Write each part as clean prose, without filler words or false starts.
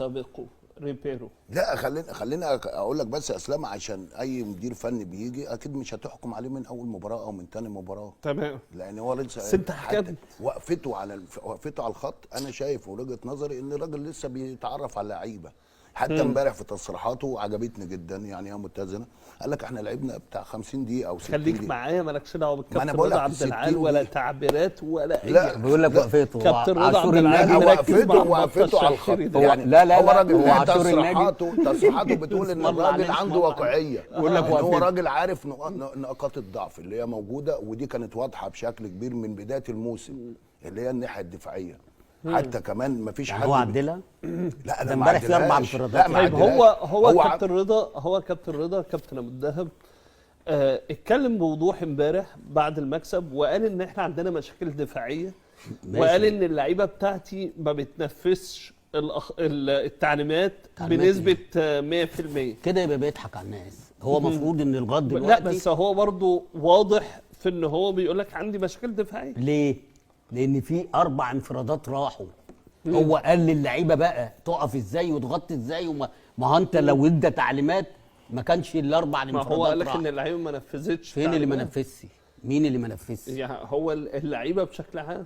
سابقه ريبيرو. لا خلينا اقول لك بس يا اسلام، عشان اي مدير فني بيجي اكيد مش هتحكم عليه من اول مباراة او من تاني مباراة. تمام. لان هو لسه بس انت حكمت وقفته على الخط. انا شايف وجهه نظري ان الراجل لسه بيتعرف على اللعيبة. حتى امبارح في تصريحاته عجبتني جدا، يعني هي متزنة. قال لك احنا لعبنا بتاع 50 دقيقة او 60 خليك دقيقة. معايا، مالكش دعوه بالكابتن رضا عبد العال ولا تعبيرات ولا اي. لا بيقول لك وقفته كابتن رضا عبد العال وقفته على الخط يعني. لا لا هو راجل لا، تصريحاته بتقول ان الراجل عنده واقعية. بيقول لك هو راجل عارف نقاط الضعف اللي هي موجودة، ودي كانت واضحة بشكل كبير من بداية الموسم، اللي هي الناحية الدفاعية. حتى كمان مفيش حد هو عدلها. لا ده امبارح في 4 انفرادات. طيب هو كابتن رضا، هو كابتن رضا كابتن ابو الدهب اتكلم بوضوح امبارح بعد المكسب وقال ان احنا عندنا مشاكل دفاعية، وقال ان اللعيبة بتاعتي ما بتنفذش التعليمات بنسبة 100%. كده يبقى بيضحك على الناس. هو المفروض ان لغاية دلوقتي لا، بس هو برضه واضح في ان هو بيقول لك عندي مشاكل دفاعية. ليه؟ لان في 4 انفرادات راحوا. هو قال للعيبة بقى تقف ازاي وتغطي ازاي، وما ما هو انت لو ادى تعليمات ما كانش الاربع انفرادات. ما هو قال لك ان اللعيبة ما نفذتش. فين اللي ما نفذش؟ مين اللي ما نفذش؟ يعني هو اللعيبة بشكل عام.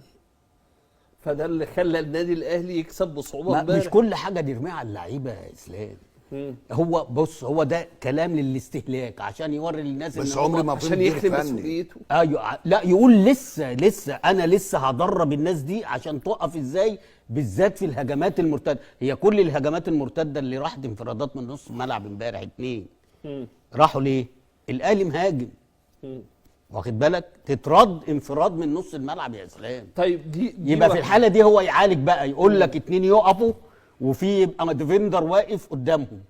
فده اللي خلى النادي الاهلي يكسب بصعوبة امبارح. مش كل حاجة نرميها على اللعيبة يا اسلام. هو بص، هو ده كلام للاستهلاك عشان يوري للناس بس عمري ما عشان يخلي مسؤوليته. ايوه، لا يقول لسه انا لسه هدرب الناس دي عشان تقف ازاي، بالذات في الهجمات المرتدة. هي كل الهجمات المرتدة اللي راحت انفرادات من نص الملعب امبارح 2 راحوا ليه؟ الاهلي مهاجم. واخد بالك؟ تترد انفراد من نص الملعب يا اسلام. طيب دي يبقى في الحالة دي هو يعالج بقى، يقول لك 2 يقفوا وفي يبقى defender واقف قدامهم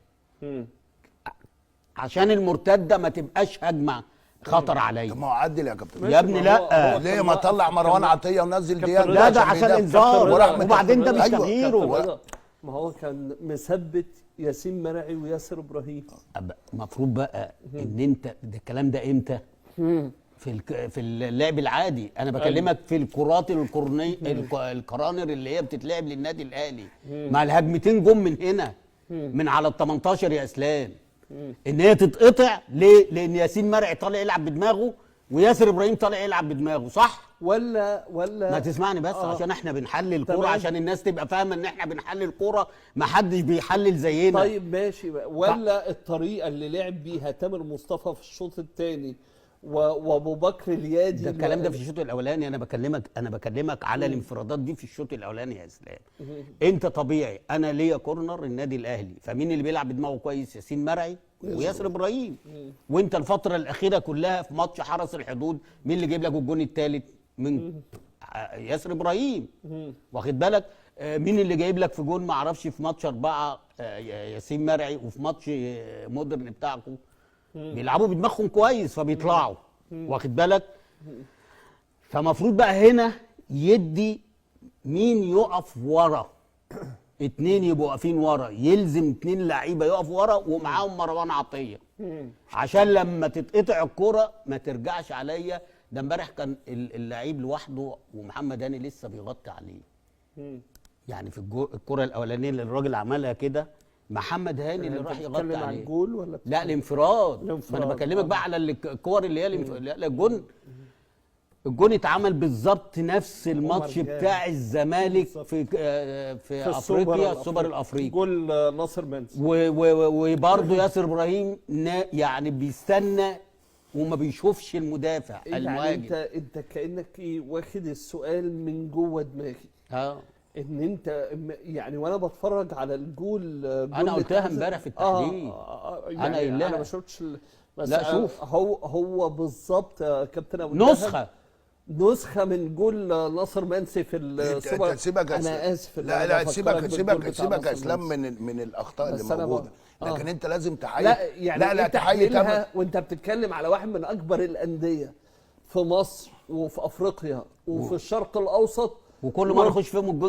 عشان المرتدة ما تبقاش هجمة خطر عليا. طب ما هو عدل يا كابتن يا ابني. لا ليه ما طلع مروان عطية ونزل ديانج؟ لا ده عشان انذار، وبعدين ده مش تغييره. ما هو كان مثبت ياسين مرعي وياسر ابراهيم. المفروض بقى ان انت ده الكلام ده امتى؟ في اللعب العادي. انا بكلمك في الكرات القرني الكرانر اللي هي بتتلعب للنادي الاهلي. مع الهجمتين جم من هنا من على ال 18 يا اسلام. ان هي تتقطع ليه؟ لان ياسين مرعي طالع يلعب بدماغه وياسر ابراهيم طالع يلعب بدماغه، صح؟ ولا ما تسمعني بس عشان احنا بنحلل كورة، عشان الناس تبقى فاهمه ان احنا بنحلل كورة، ما حدش بيحلل زينا. طيب ماشي. ولا الطريقة اللي لعب بيها تامر مصطفى في الشوط الثاني وابو بكر اليادي، ده الكلام ده في الشوط الاولاني. انا بكلمك على الانفرادات دي في الشوط الاولاني يا اسلام. انت طبيعي انا ليا corner النادي الاهلي، فمين اللي بيلعب بدماغه كويس؟ ياسين مرعي وياسر ابراهيم. وانت الفترة الاخيرة كلها في ماتش حرس الحدود مين اللي جايب لك الجون الثالث؟ من ياسر ابراهيم. واخد بالك؟ مين اللي جايب لك في جون ما اعرفش في ماتش 4 ياسين مرعي، وفي ماتش مودرن بتاعكم بيلعبوا بدماغهم كويس فبيطلعوا. واخد بالك؟ فمفروض بقى هنا يدي مين يقف ورا، 2 يبقوا واقفين ورا، يلزم 2 لعيبة يقفوا ورا ومعاهم مروان عطية عشان لما تتقطع الكورة ما ترجعش عليا. ده امبارح كان اللعيب لوحده ومحمد هاني لسه بيغطي عليه. يعني في الكره الاولانية اللي الراجل عملها كده محمد هاني اللي راح يغطي عليه. الجول ولا لا الانفراد؟ ما انا بكلمك بقى على الكور اللي هي لا الجون. الجون اتعمل بالظبط نفس الماتش بتاع الزمالك في افريقيا، السوبر الافريقي، جول ناصر منسي. وبرضه ياسر ابراهيم يعني بيستنى وما بيشوفش المدافع المهاجم. يعني انت كانك ايه واخد السؤال من جوه دماغي. ان انت يعني وانا بتفرج على الجول انا قلتها امبارح في التحليل. يعني انا ما شفتش بس لا شوف هو بالظبط يا كابتن ابو نسخه من جول ناصر منسي في السوبر. سيبك انا اسف. لا لا سيبك سيبك سيبك يا اسلام من الاخطاء اللي موجودة، لكن انت لازم تحيي. لا يعني لا لا تحيي، وانت بتتكلم على واحد من اكبر الاندية في مصر وفي افريقيا وفي الشرق الاوسط، وكل مرة يخش فيهم الجول.